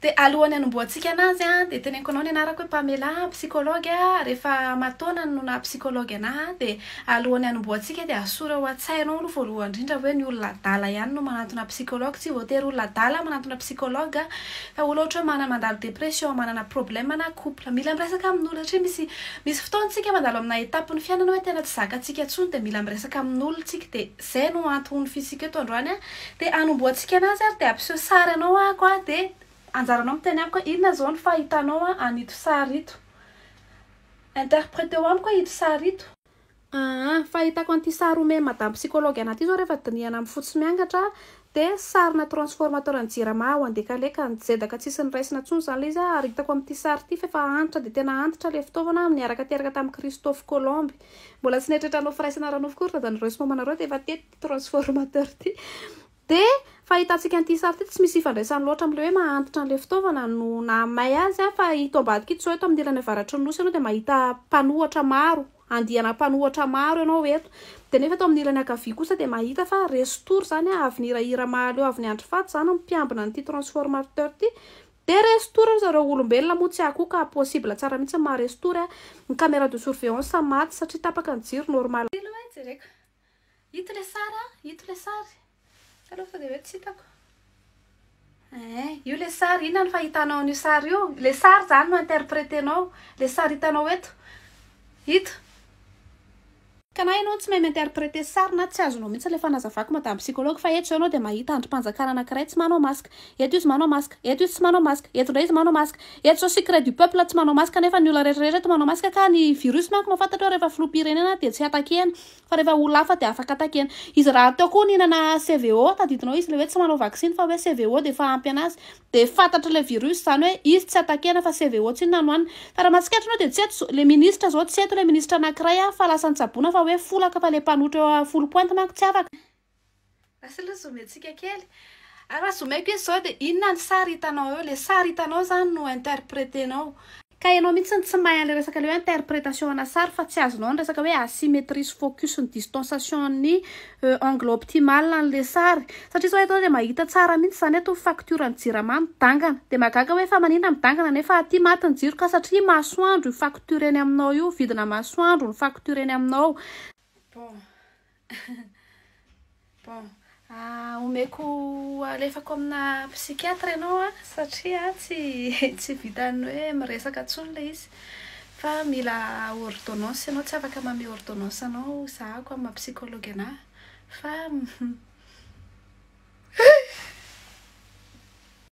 Dia alohan'ny hanombohantsika anazy an, dia teneniko anao ny anarako hoe Pamela, psychologue, rehefa aman-taonany no naha psychologue anahy, dia alohan'ny hanombohantsika dia asory ao an-tsainao aloha voalohany indrindra hoe ny olona adala ihany no manantona psychologue, tsy voatery olona adala manantona psychologue fa olona ohatra hoe manana mandalo dépression, manana problème na couple, mila miresaka amin'olona satria misy misy fotoana tsika mandalo amina étape ny fiainana hoe tena tsy zakantsika intsony dia mila miresaka amin'olona tsika dia izay no antony fisiako eto androany an, dia hanombohantsika anazy ary dia hampiseho sary anao ahako an, dia anjaranao miteny amiko hoe inona izao ny fahitanao an'ito sary ito. Interpreteo amiko hoe ito sary ito. Aa, fahitako an'ity sary omen'i madame psychologue anahy ity izao rehefa dinihana amin'ny fo tsy miangatra dia sarina transformateur an'i Jirama ao Andekaleka, nijedaka tsisy niraisina intsony izany ilay izy ary hitako amin'ity sary ity fa efa antitra dia tena antitra ilay fitaovana niaraka teraka tamin'i Christophe Colomb. Mbola tsy nieritreritra hanao firaisana ara-nofo koa ry dadanareo sy mamanareo dia efa teto ity transformateur ity. Dia fahitantsika an'ity sary ity tsy misy ifandraisany loatra amin'ilay hoe maha-antitra an'ilay fitaovana no nahamay azy fa ito ambadika ito izao eto amin'ny ilany avaratry ny nosy ianao dia mahita mpanohatra maro, andiana mpanohatra maro ianao eto. Dia nefa eto amin'ny ilany ankavia kosa dia mahita fa resin-tory izany avy nihirahira mahaleo avy niandry faty izany ny mpiambina an'ity transformateur ity. Dia resin-tory ry zareo olombelona moa tsy akoho ka possible tsara mihitsy ny maha resin-tory a. Ny caméra de surveillance maty satria tapaka ny jiro normal. Aloha e, jereko. Ito le sary a, ito le sary. Aloha fa dia hoe tsy hitako. Eh, io le sary, inona no fahitanao an'io sary io? Le sary zany no interpretenao. Le sary hitanao eto. Ito. Ka na ianao tsy mahay mi-interpreter sary na tsy azonao mihitsy ilay fanazavako madame psychologue fa eto izao ianao dia mahita andrim-panjakana anankiray tsy manao masque. Eto izy manao masque, eto izy tsy manao masque, eto indray izy manao masque. Eto izao secret du peuple tsy manao masque nefa ny olona rehetra rehetra eto manao masque ka ny virus manko mahafantatra hoe rehefa filoham-pirenena dia tsy attaquer-na. Fa rehefa olona hafa dia afaka attaquer-na. Izy rahateo koa nihinana CVO, tadidinao izy ilay hoe tsy manao vaksiny fa hoe CVO dia efa ampy anazy. Dia fantatr'ilay virus izany hoe izy tsy attaquer-na fa CVO tsinona no hanina. Fa raha mahatsikaritra ianao dia tsy eto izao, ilay ministra izao tsy eto ilay ministra anankiray fa lasa nitsaboana fa hoe folaka fa ilay mpanohitra eo foulpointe manko tsy afaka. Lasa aloha zomentsika kely. Ary raha zomeko izy izao dia inona ny sary hitanao eo? Ilay sary hitanao izany no interpreter-nao. Ka ianao mihitsy no tsy mahay an'ilay resaka ilay hoe interpretation ana sary fa tsy azonao ny resaka hoe asymétrie sy focus ny distanciation ny angle optimal an'ilay sary. Satria izao eto dia mahita tsara mihitsy izany eto facture ny jirama midangana. Dia mahagaga hoe fa maninona midangana nefa aty maty ny jiro ka satria masoandro io facture eny aminao io, vidina masoandro ny facture eny aminao. Bon. Bon, omeko alefako amina psychiatre ianao an, satria tsy tsy vitan'ny hoe miresaka intsony ilay izy fa mila ordonnance ianao, tsy afaka manome ordonnance anao zahako amin'ny maha psychologue anahy fa.